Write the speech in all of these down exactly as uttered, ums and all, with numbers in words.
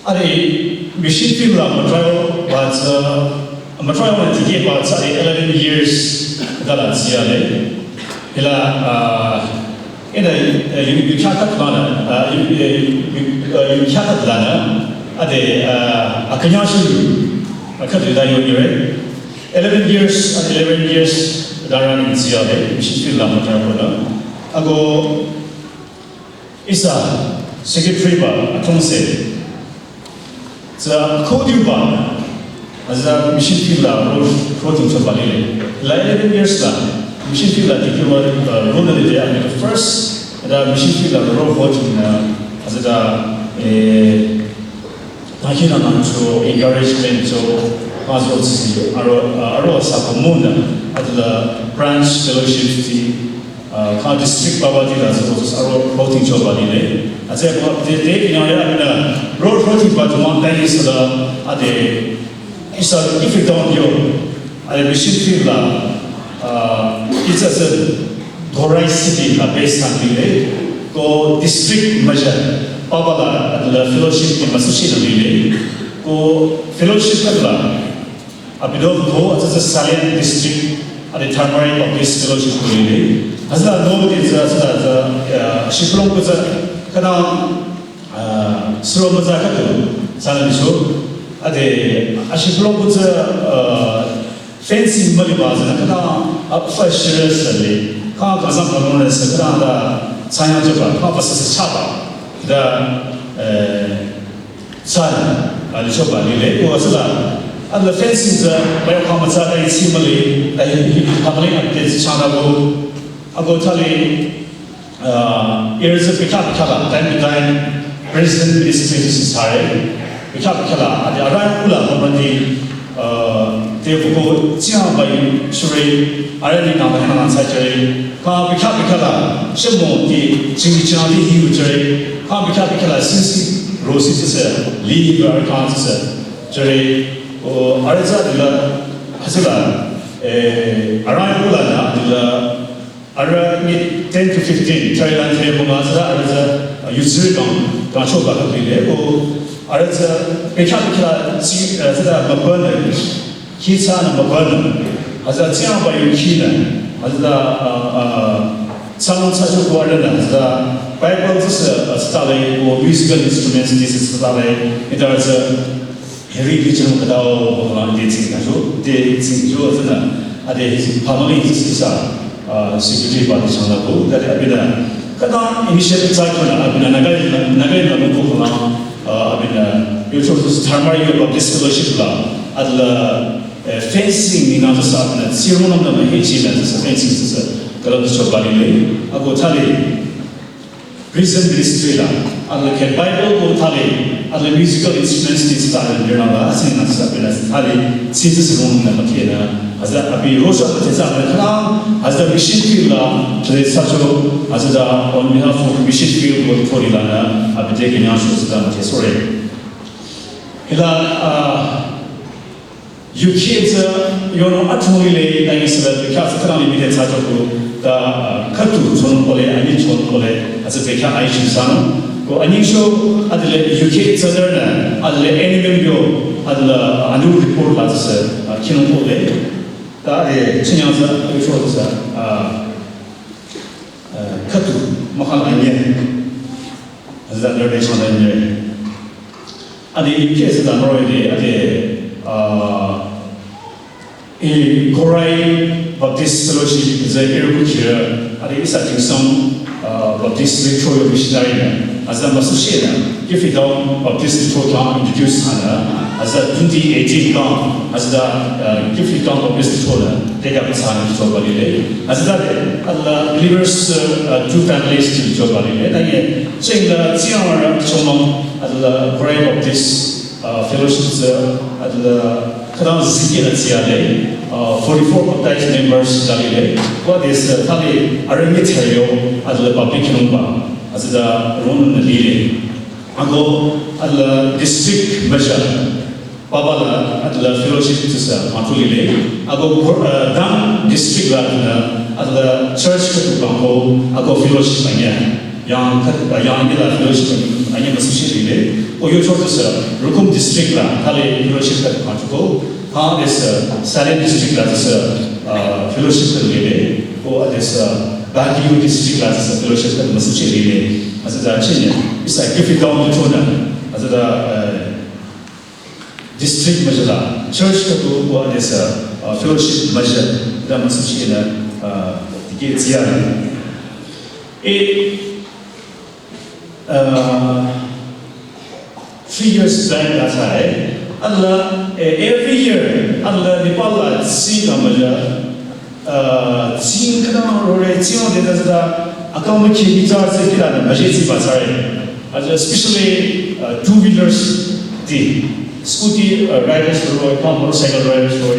Are mission field la matrial ba tsü, matrial la tike ba tsü are eleven years da la tsiya le. Hila, ah, ina, eh, yu, yu kya kat la na, ah, yu, eh, yu, eh, yu kya kat la na, ade, ah, akanya shu yu, akat da yo yu re. Eleven years, ah, eleven years da ra ni tsiya le, mission field la matrial ko na. Ago, Ihsa secretary ba atongse. Tsü khodiu ba. Aza mission field la ro, ro ting choba lile. La eleven years la mission field la diploma, uh, ro na lile. I mean, the first, the mission field la ro ro ting na. Aza da, eh, Nahina nang cho encouragement cho mazo tsisi aro, aro sa komuna atla branch fellowship ti, uh, ka district baba ti la zo aro routing cho ba ni le. Atse ko te te ina ya na ro routing ba to man tai sala ade isa if you don't yo. Ade mission field la, uh, it's as a Thorai city la base san lile, ko district maja, papa la, la fellowship ki masushi na lile, ko fellowship ka la, abido ko, atsa Salian district, ade Tharmari Baptist Fellowship ko lile. Azla no de za, za, za, ya, shiplong ko za, kana, Ah, suro maza katu, sana miso. Ade, ashi pulong kutsa, ah, fencing mali ba zana kana, ah, fa shira sali. Ka ka zang ka mona sa kana da, tsanya jaba, ka pa sa sa chaba. Da, eh, tsanya, ah, li choba li le, ko sala. Adla fencing za, ba ya ka maza da itsi mali, da hi, hi, hi, ka mali update chana bo. Ago thali, uh, irzü pekha pekha la, time to time, President Ministry to sisare, pekha pekha la, adi arai kula, mamadi, uh, te buko, tia bai, shure, arai ni nama hana sa jare, ka pekha pekha la, shemo di, jingi jang di hiu jare, ka pekha pekha la, sisi, rosi sisa, li, bar ka sisa, jare, o, arai za di la, hasila, eh, arai kula na, di la, Ara ni ten to fifteen, chari lan thre mo nga zara ara za, uh, yuzuri kang, kang cho ba ka pile, o, ara za, pekha pekha, chi, uh, zara ma bana, ki sa na ma bana, aza tia ba yu ki na, aza, uh, uh, tsang sa cho ko ara na, aza, Bible sa, uh, sa le, o, musical instruments ni sa le, ita za, Heri ki chino kadao, uh, de tsing na jo, de tsing jo zana, ade his family is isa, uh, secretary ba de chang la ko, da de abina, kada initiative sa ko na, abina nagai, nagai na ko ko na, uh, abina, yo cho Tharmari yo Baptist Fellowship la, adla, eh, fencing ni na sa abina, sirmo na na he chi na sa fencing sa, kada cho ba ni le, ako thali, Prison ministry la, ala ke Bible ko thali, ala musical instruments ni tsita la nirna la, asi na sa pela thali, si si si rung na mathena, aza abi rosa te sa na khala, aza mission field la, te sa cho, aza da on behalf of mission field ko thori la na, abi te ke nya so sa da te sore. Hila, ah, Yu khi tsü, yono athung lile, ta yi sila, yu kya tsü khanang lile, tsü cho ku, ta, ah, khatu, chon kole, ani chon kole, atsü bekya ai chi sano. Ko ani cho, adile, yu khi tsü der na, adile, enemy yo, adile, anu report la tsü, ah, kinung kole. Ta, eh, chinyang tsü, yu cho tsü, ah, eh, khatu, mahal anye. Atsü der de chon anye. Ade yu khi tsü da noro ide, ade, ah, i Korai Baptist Fellowship ze iru kira, ade isa Tingsong, ah, Baptist Litro yo missionary na, aza masu shi na, Gifigao Baptist Litro ka introduce hana, aza twenty eighteen ka, aza, ah, Gifigao Baptist Litro na, teka pasa na Litro balile, aza de, ala believers, ah, two families Litro balile, na ye, cheng la, chiang la, chomang, Adala Korai Baptist, uh, Fellowship tsü, adala khadang zikeh la tsiya le, uh, forty-four baptized members dali le, what is, uh, thali arami thayo, adala public nungba, azada ron na li le. Ago, adala district measure, papa la, adala fellowship tsü sa, matu li le. Ago, uh, dang district la, adala, adala church ka tu bangko, ago fellowship anya. Yang kat, uh, yang ila fellowship anyi masushi lile. O yo chor tsü Rukum district la, thali fellowship kat patuko. Ha is, uh, Salem district la tsü, uh, fellowship kat lile. O is, uh, Baguio district la tsü fellowship kat masushi lile. Hütsüta chinye, is a gift down to chona. Hütsüta, uh, district majala, church katu o is, uh, fellowship majala, da masushi na, uh, dike tsiya. E, uh, three years back, that's right. Ala, eh, every year, ala Nepal la tsi ka maja, uh, tsi ka rore, tsi on de da da, akam ki ni ta se kila na maje tsi ba tsare. As especially, uh, two wheelers ti, scooty, uh, riders ro, pa motorcycle riders ro,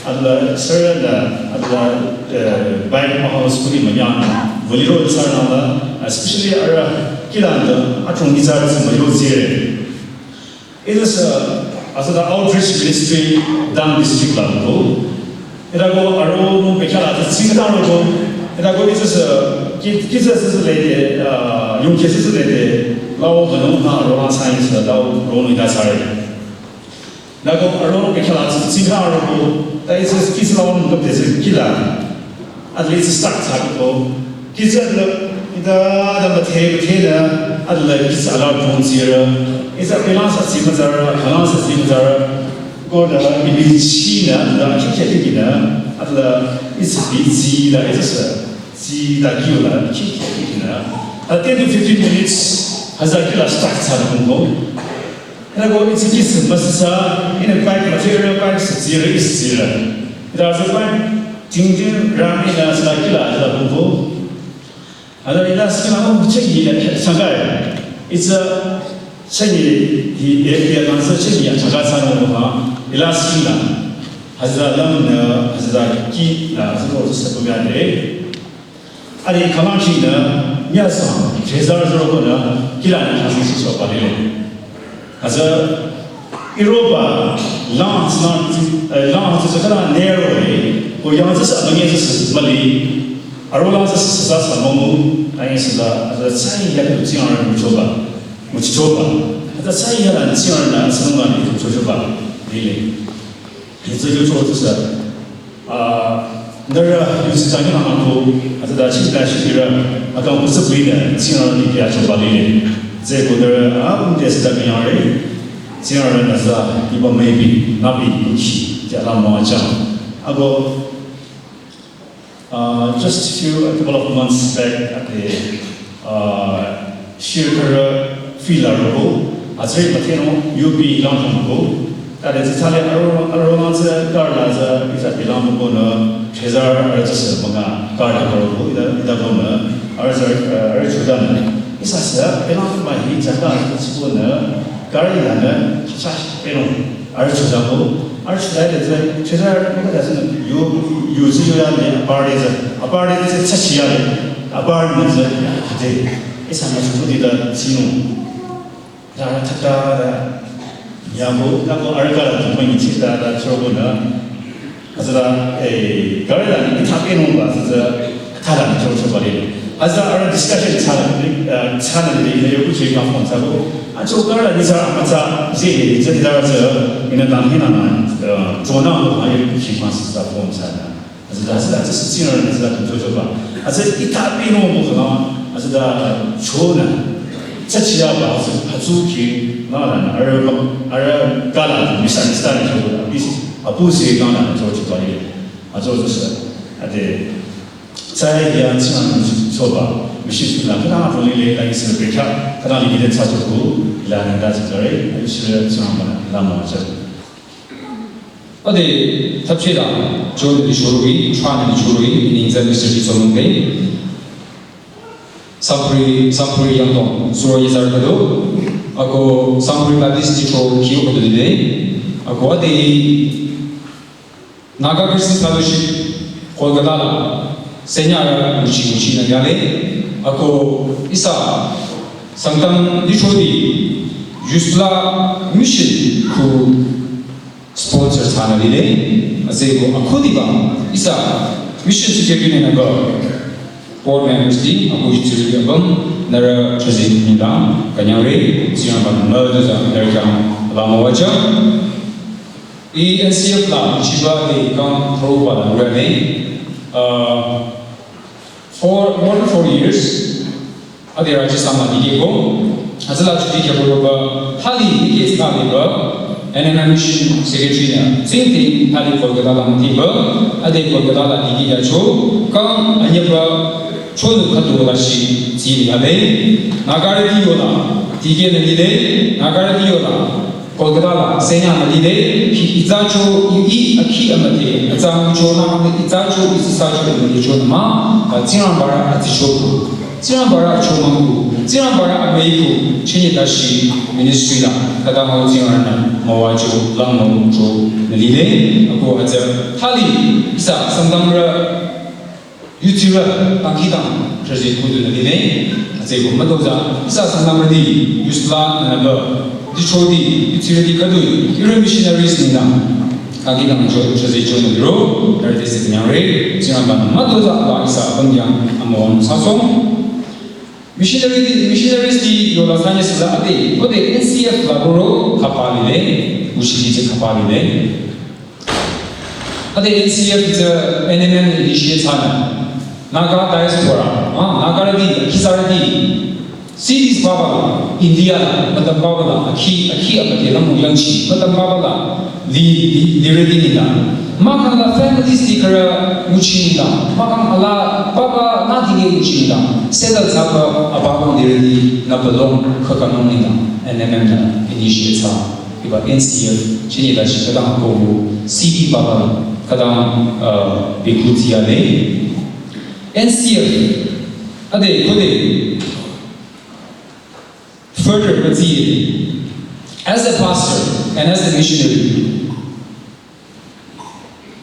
ala sir na, ala, uh, bike ma scooty ma yan, bolero sar na, especially ara kila na, atong ni tsare tsi ma yo tsire. It is, uh, as the outreach ministry down district level. Ita ko aro no pekhala ta singta ro ko. Ita ko it is, uh, ki, ki is lady, uh, yung ki is lady. Lao ko no na ro na science la lao ro no ita sare. Na ko aro no pekhala ta singta ro ko. Ta it is ki is lao no ko pese kila. At least start thsa ko. Ki is la ita da mathe mathe na at la ki is ala ro tsira. It is a balance a sima zara, balance a sima zara. Ko da ibi chi na da ki ki ki na at la is bi zi da is a zi da ki la ki ki ki na. A ten to fifteen minutes hütsüta kila start thsa ko. Ita ko itsi ki is masisa, ina bike material bike is zira is zira. Ita is bike ting ting ram ina sa kila ita ko. Ada ila skin ako check ila sangkai. It's a check hi ya ya kansa check ya chaka sana ko ha. Ila skin la. Hütsüta lam na, hütsüta ki na, hütsüta ko sa ko ya de. Ari khamang shi na, nya sa, trezar zoro ko na, kila na sa sa so pa de. Hütsüta Europa, lang sa, eh, lang sa sa kala narrow eh, ko yang sa sa manye sa sa mali, aro lang sa sa sa sa momo, ayin sa, hütsüta sa ya ko tsing ara mu choba, mu choba, hütsüta sa ya la tsing ara na sa ma ni choba, dile. Hütsü yo cho tsü, ah, nührü yusi tangi mama ko, hütsüta chita shikira, akang kusa bina, tsing ara ni kya cho bali le. Tsü ko nührü, ah, um, de sa ta kya re, tsing ara na sa, iba maybe, nabi, kuchi, ja la ma cha. Ako, Uh, just a few, a couple of months back at the, uh, Shirkara Fila Rogo, Azri Mateno, U P Langton Rogo, that is Italian Arona, Arona, Garla, is at the Lambo, Trezar, Arthur Manga, Garla Rogo, Idagona, Arthur, Arthur. Is as a Elam by Hijaka, Sibona, Garla, Chachash, Peno. Arüh chozako, arüh chozai de zai, chozai de zai, yu, yu zi yu ya de, apar de zai, apar de zai, chachi ya de, apar de zai, de, isa ma chupu de da zinu. Da da da da, ya ko, da ko arüh ka da, ma ni chi da da, cho ko da, hütsüta, eh, gari da, ni ta pe nung ba, hütsüta, Thsala ni cho cho bale. Aza ara discussion thsala ni, eh, thsala ni ne yo kuchi ka phone thsako. Acho kara ni sa ama thsa, zi ni zi da zi, ina dang hina na, eh, zona mo ha yo kuchi ma sa phone thsala. Aza da sa, sa sina ni sa cho cho ba. Aza ita pi no mo kama, aza da cho na. Sa chi ya ba, aza, azu ki, na na, ara, ara, kala, misunderstand cho, bis, apu si, na na, cho cho bale. Acho cho sa, ade, Tsai ya tsingrang choba, mission la kana to lile la isi pekha, kana lile tsa to ku, la na da tsare, isi tsingrang ba la ma cha. Ade, tapchela, John di shurui, Tran di shurui, in exam Mister Di Solomon Bay. Sampuri, Sampuri Yangdong, Suro Yizar Kado, ako Sampuri Baptist di Tro Kiyo Kado di. Ako ade, Naga Christian Fellowship, Kolkata la, senya ra muchi muchi na yale, ako isa, Sangtam Lichodi, Yusla Mission ku sponsor thana lile, ase ko akudi ba, isa, Mission Secretary ne naga, Board members ti, aku yutsiri abang, nara trezi nila, kanyang re, sirang ban madu za, nara kang lama waja. I N C F la, chiba de kang pro ba la re ne. Uh, for more than four years, ade raji sama di ke ko, azala chuti ke ko ba, thali di ke ska de ba, N M M mission secretary na, same thing, thali Kolkata la mati ba, ade Kolkata la di ke ya cho, kang anya ba, cho nu khatu la shi, zi ya le, nagari di yo la, di ke na di le, nagari di yo la, Kolkata la, senya na di le, ki iza cho, i, i, a ki a mate, a za mu cho na, a iza cho, i sa cho, a mate cho na ma, a zirang bara, a zi cho. Tsingrangbarü achomangku, Tsingrangbarü amüiku, chenye tashi ministry la, khüta mao Tsingrangbarünü müwajü, lang müwajü, nü lile, ako hütsü, thali, ihsa, Sangtamrü, yutsirü, tangkidang, trezi kudu nü lile, hütsüeko mütozah, ihsa Sangtamrüti, yusla, nüba, dichodi, yutsirüti khüdu, ihrü missionaries nengdang, kangkidang cho, chozi chonü liro, arüh te sitnyangre, Tsingrangba-nü mütozah la ihsa abang yang amüwan sasong. Missionary ti, missionaries ti yola sanye sila ade, ode N C F la roro khapa lile, ushili je khapa lile. Ade N C F je N M M initiate thsanü. Naga diaspora, ah, Nagarüti, Kizarüti, cities baba la, India la, matam baba la, akhi, akhi abate la mu yangchi, matam baba la, li, li, lirüti nila. Mahkhang la families ti khürü nguchi nila. Mahkhang ala baba na di nge nguchi nila. Settle thsaba ababa lirüti na belong khükanung nila. N M M nü initiate thsa. Iba N C F, chinyi la shi khütang kobu, city baba la, khütang, uh, bikuti ya le. N C F, ade, kode, further, but see, as a pastor and as a missionary,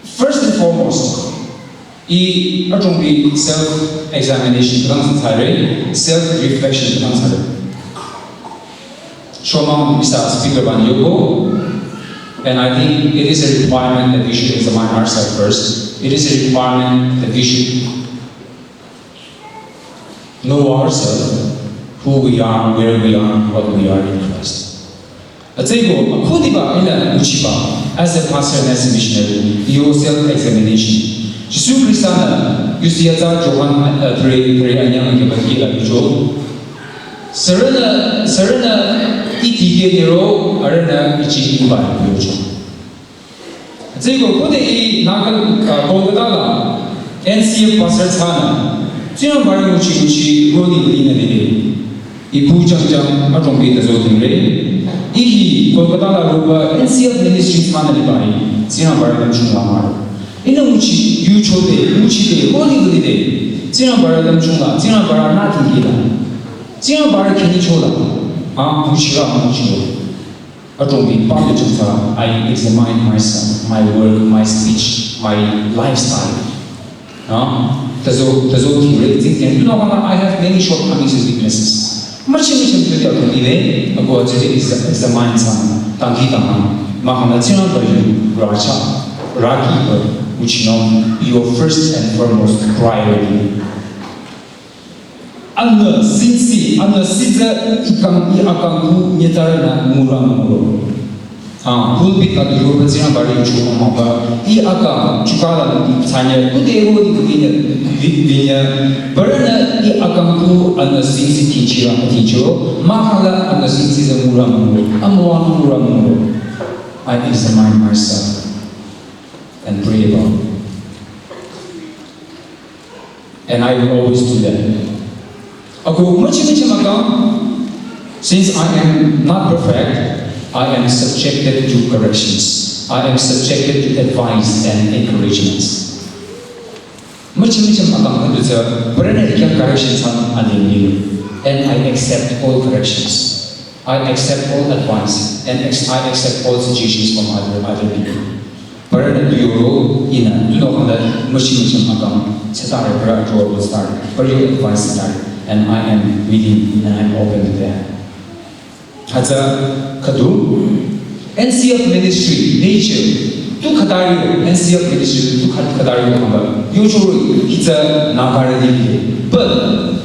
first and foremost, I adrongbi self-examination khütang thsare, self-reflection khütang thsare. Shomang Mister Speaker ban yogo, and I think it is a requirement that we should examine ourselves first. It is a requirement that we should know ourselves, who we are, where we are, what we are in Christ. Atsüko, akhudiba ihnü nguchiba, as a pastor and as a missionary, your self-examination. Jisu Khrista-nü, yusi atsa Johan, uh, three, three anyang keba kila bicho. Sürünü, sürünü iti ke nero, arühnü ichi iba bicho. Tsüko kode I Naga, uh, Kolkata la N C F pastor thsanü, Tsingrangbarü nguchi nguchi roni rina dide. I bu jang jang adrongbi tazo tingre. I hi Kolkata la roba N C F ministry thsanü liba I, Tsingrangbarü lümchung la maro. Ihnü nguchi, yuchode, nguchide, roni ride. Tsingrangbarü lümchung la, Tsingrangbarü na tingkila. Tsingrangbarü kini chola. Ah, nguchi la, nguchi la. Adrongbi pamjüchungsa, I examine myself, my work, my speech, my lifestyle. No? Tazo, tazo tingre, tingre. No, I have many shortcomings and weaknesses. Machi machi machi ya kuni le, ako aje examine sa, tangki tang. Mahkhang la Tsingrangba yu, racha, raki ba, which, you know, your first and foremost priority. Anü singsi, anü singsi, ikang, i akang ku nyetarünü mura muro. Ah, pulpit la duro Tsingrangbarü yu chu amaba, i akang, chukala ni tsanya, kude wo ni kude ni, ni, ni, barünü i akang ku anü singsi tichira, tichiro, mahkhang la anü singsi ze mura muro, amwa mura muro. I examine myself and pray about it. And I will always do that. Ako machi machi makang, since I am not perfect, I am subjected to corrections. I am subjected to advice and encouragements. Machi machi makang kandutsü, barünü ikya corrections han adini. And I accept all corrections. I accept all advice and ex-, I accept all suggestions from other, other people. Barünü duyoro ihnü, ino kanda machi machi makang, setare, barü duyoro setare, barü advice setare, and I am willing and I am open to that. Hütsü khüdu, N C F ministry, nature, Tu khütari, N C F ministry tu khat-, khütari kamba. Usually, it's a Nagarüti. But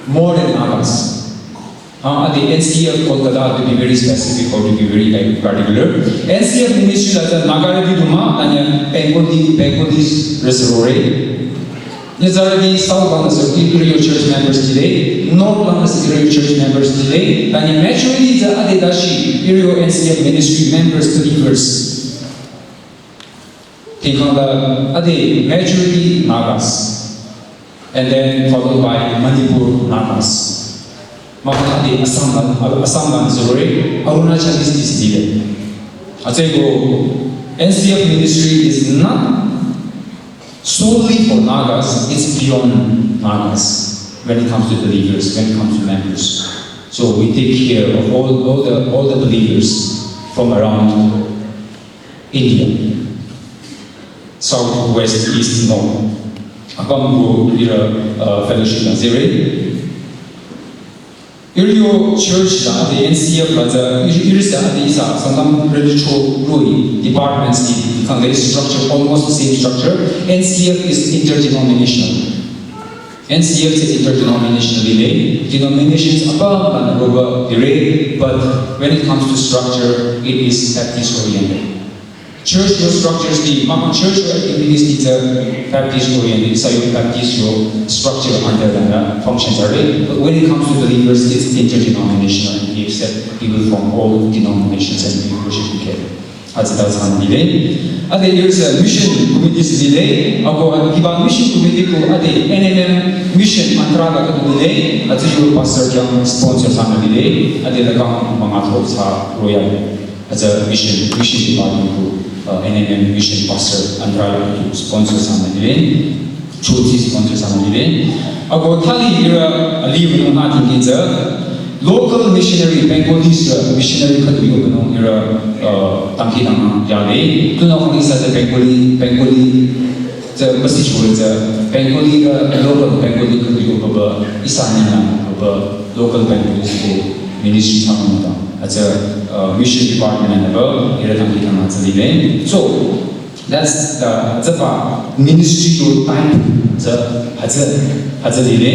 more than Nagas. Ah, ade N C F Kolkata, to be very specific or to be very, like, particular. N C F ministry la Nagarüti du mah, anya Bengali, Bengalis rüsürore. Nyitsarüti South langnü sü ihrü yo church members lile, North langnü sü ihrü yo church members lile, tanye majority tsü ade dashi ihrü yo N C F ministry members, believers. Tingkang la ade majority Nagas, and then followed by Manipur Nagas. Mahkhang ade Assam la, Assam la sürore, Arunachal is this lile. Atsüko, N C F ministry is not solely for Nagas, it's beyond Nagas when it comes to believers, when it comes to members. So we take care of all, all the, all the believers from around India, south, west, east, north. Apüm ko ihrü, uh, fellowship la sürore. Ihrü yo church la ade N C F la tsü, ihrü, ihrü sü ade ihsa Sangtam religious departments ni, kang, there is structure, almost the same structure. N C F is interdenominational. N C F is interdenominational lile, denominations apüm apüm roba lire, but when it comes to structure, it is Baptist oriented. Church yo structures ni, mahkhang church yo activities ni tsü Baptist oriented, ihsa yo Baptist yo structure under the functions are, but when it comes to believers, it's interdenominational and we accept people from all denominations and we worship together. Hütsüta thsanü lile. Ade ihrü sü mission committees lile, ako hiba mission committee ko ade N M M mission mantra la ko lile, hütsü yo pastor khyang sponsor thsanü lile, ade la kang münga throthsa royal. Hütsü mission, mission department ko, uh, N M M mission pastor Andra ko sponsor thsanü lile. Choti sponsor thsanü lile. Ako thali ihrü ali wünung nü tingki tsü local missionary, Bengalis, uh, missionary khüdu yo wünung ihrü, uh, dangkhidangnang yale. Tunüo khang ihsa tsü Bengali, Bengali tsü basi chore tsü Bengali, uh, local Bengali khüdu yo baba ihsa nina baba local Bengalis ko ministry thsanung ta. Hütsü, uh, mission department nü ba ihrü dangkhidangnang tsü lile. So that's the, hütsüba ministry yo time tsü hütsü, hütsü lile.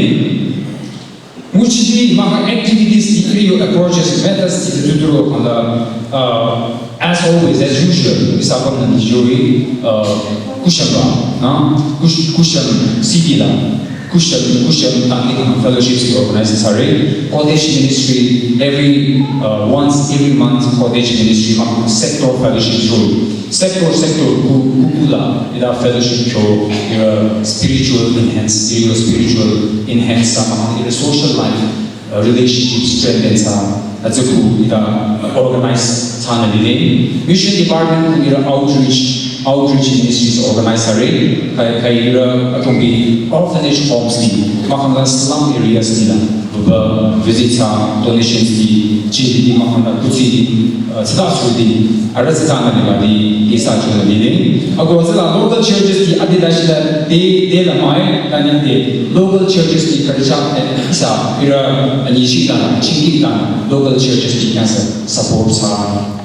Nguchiti mahkhang activities ihrü yo approaches, methods ti tuturo kanda, uh, as always, as usual, ihsa apümnü nijori, uh, Kushan la, na? Kush-, Kushan city la. Kushan, Kushan dangkhidangnang fellowships organize thsare. Cottage ministry every, uh, once every month cottage ministry mahkhang sector fellowships roh. Sector, sector ku, ku, ku la, ila fellowship kyo, ila spiritual enhance, ila spiritual enhance thsa, ila social life, uh, relationship strengthen thsa, hütsü ku ila organize thsanü lile. Mission department ku ila outreach, outreach ministries organize thsare, kai, kai ila atombi orphanage homes ni, mahkhang la slum areas ni la. Baba visit thsa, donations ti, chindi ti, mahkhang la kuthsi ti, uh, tsüta suri ti, arüh tsüta nü liba ti, ihsa chonü lile. Ako tsüla local churches ti ade dashi la te, te la mai, tanya te, local churches ti karicha, eh, ihsa, ihrü, anyi shi ta, chingi ta, local churches ti khyang sü support thsa,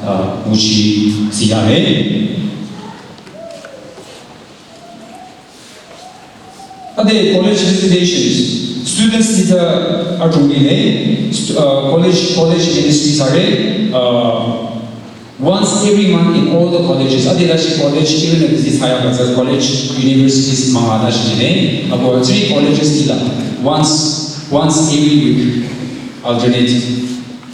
uh, nguchi thsiyale. Ade college visitations, students ti tsü adrong lile, st-, uh, college, college ministry thsare, uh, once every month in all the colleges. Ade dashi college, even if this higher classes, college, universities, münga dashi lile, ako three colleges ti la, once, once every week, alternate.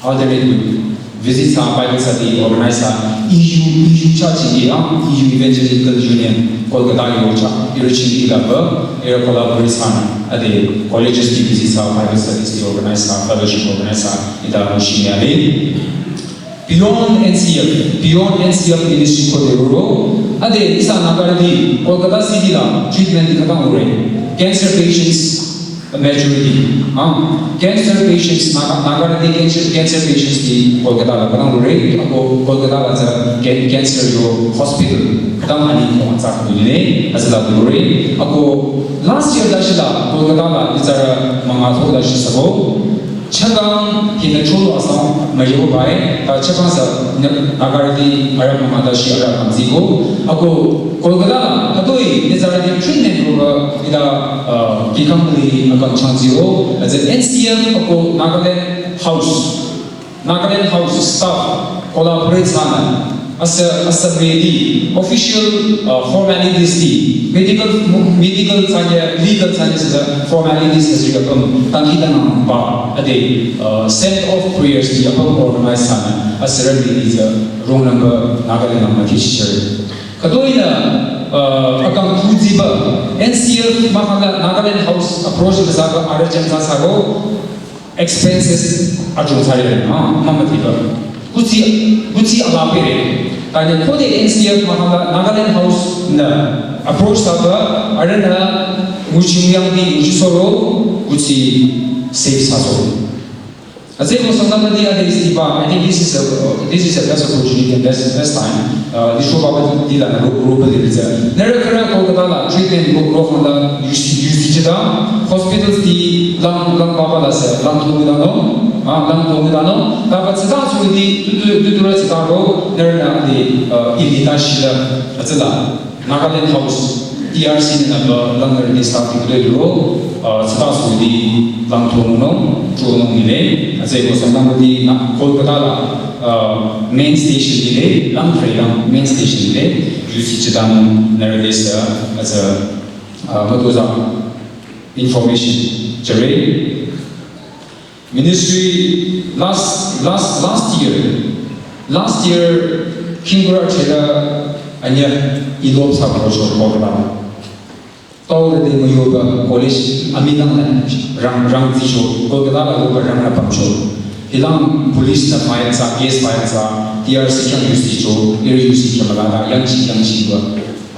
Alternate week. Visit thsa, Bible study organize thsa, E U, E U church ni, ah, E U Evangelical Union, Kolkata yo church, ihrü chini la ba, ihrü collaborate thsanü, ade colleges ti visit thsa, Bible studies ti organize thsa, fellowship organize thsa, ita nguchi yale. Beyond N C F, beyond N C F ministry khode roro, ade ihsa Nagarüti, Kolkata city la treatment khütang hure, cancer patients, majority, ah, cancer patients, Naga, Nagarüti cancer, cancer patients ti Kolkata la khütang hure, ako Kolkata la tsü can-, cancer yo hospital khütang ani ko atsa khüdu lile, hütsüla hure, ako last year dashi la Kolkata la nyitsarü münga thro dashi thsako, Chakang hinü chulu asang mayo bai, ta chakang sa na-, nagardi aram mata shi ara kamzi ko. Ako Kolkata la, atoi, ne zara di treatment ko ba, ida, uh, kikang li akam chang zero, as a N C F ako Nagaland House. Nagaland House staff collaborate sana. Asa, asa medi official, uh, formalities di, medical, medical sanya, legal sanya sasa formalities sasa juga pem tangki tanang ba ade, uh, send off prayers di apam organize sana. Asa ram di sa wrong number Nagaland number teacher. Kadoi na, uh, akang kuzi ba N C F mahana Nagaland House approach sasa ba arrange sasa go. Expenses ajung sari, ah, mama tiba. Kuchi, kuchi ala pere. Tanya kode N C F mahama Nagaland House na approach saba, arena nguchi yang di nguchi soro, kuchi save saso. Aze ko sangam di ada istiba. I think this is a, this is a best opportunity and best, best time. Uh, this show baba di la ro, ro ba di za. Nara kara Kolkata la treatment ro, ro khanda yusi, yusi jida. Hospitals di lang, lang baba la se, lang tu da no. Ah, lang tu da no. Ta ba tsada su di, tu, tu, tu, tu ra tsada ro, nara na di, uh, ili ta shi da. Atsada. Nagaland House, T R C na ba lang nara di staff di kudo ro, uh, tsada su di lang tu no, tu no ni le. Aze ko sangam di na Kolkata la uh, main station dile, lang pre lang main station dile, yusi chidang nara desa, as a, uh, matoza information. Jare, ministry last, last, last year, last year, Kingura Chera, anya, ilop sa project program. Tau le de mayo ba college ami nang na rang, rang zi sho, Kolkata la lo ba rang na pam sho. Hilang police na fire sa, gas fire sa, T R C khyang yusi sho, iri yusi khyang la da, yang chi, yang chi ba,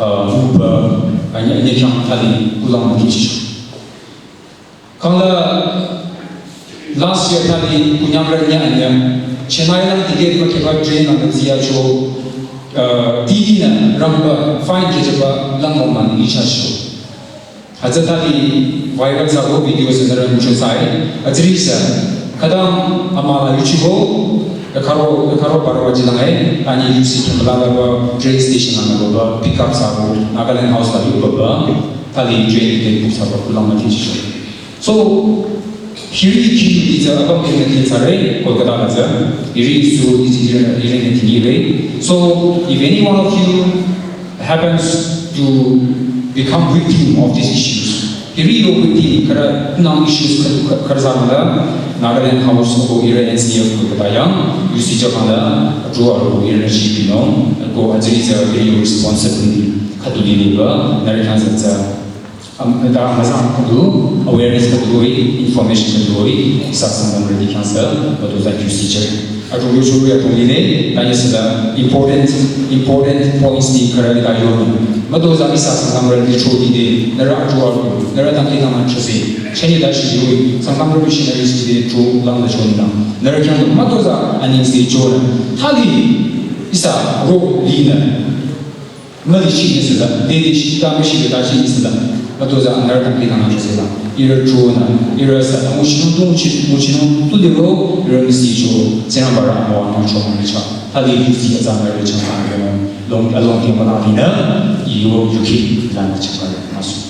uh, wu ba, anya, anya khyang thali, kulang ma ki sho. Kang la, last year thali kunyang ra nya nya. Chennai lang ticket ma keba train lang zi ya cho. Uh, D D na rang ba fine ke ba lang ma man ni cha cho. Aza thali viral sa ko video se na rang cho sai. Azri sa. Kadang ama la yuchi ko. Karo, karo baro ji lang ai. Ani yusi ke la ba train station lang ba pick up sa ko. Nagaland House la yu ba ba. Thali train ke book sa ba kulang ma ti cho. So, hiri ki is a abang ke ne tsare, Kolkata la za. Hiri su is hiri ne tini re. So, if any one of you happens to become victim of these issues, hiri yo victim kara nang issues kar, kar, kar za la, Nagaland House ko hiri N C F Kolkata yang, yusi jama la, draw ko hiri na shi no, ko ajri za hiri responsibility katu di ba, nari kan za. Am, da mazang kadu, awareness kadu, information kadu, sa sangam ready khyang sa, matoza yusi che. Ato yusi ato lile, tanya sa da important, important points ni kara da yo. Matoza isa sangam ready cho di de, nara ato ato, nara tangki tangma chase. Chani da shi yo, sangam ready shi na yusi de cho lang da cho ni lang. Nara khyang matoza ani si cho. Thali, isa ro li na. Mali shi ni sila, dede shi, ta mi shi ta shi ni sila. Matoza anar ta kita na sila. Ira chuna, ira sa, muchino, tu muchi, muchino, tu de ro, ira mi si cho, sena bara mo ano cho mo cha. Thali yusi ya za na cha ma, long, along ke mana ni na, iyo yuki, la na cha ma, masu.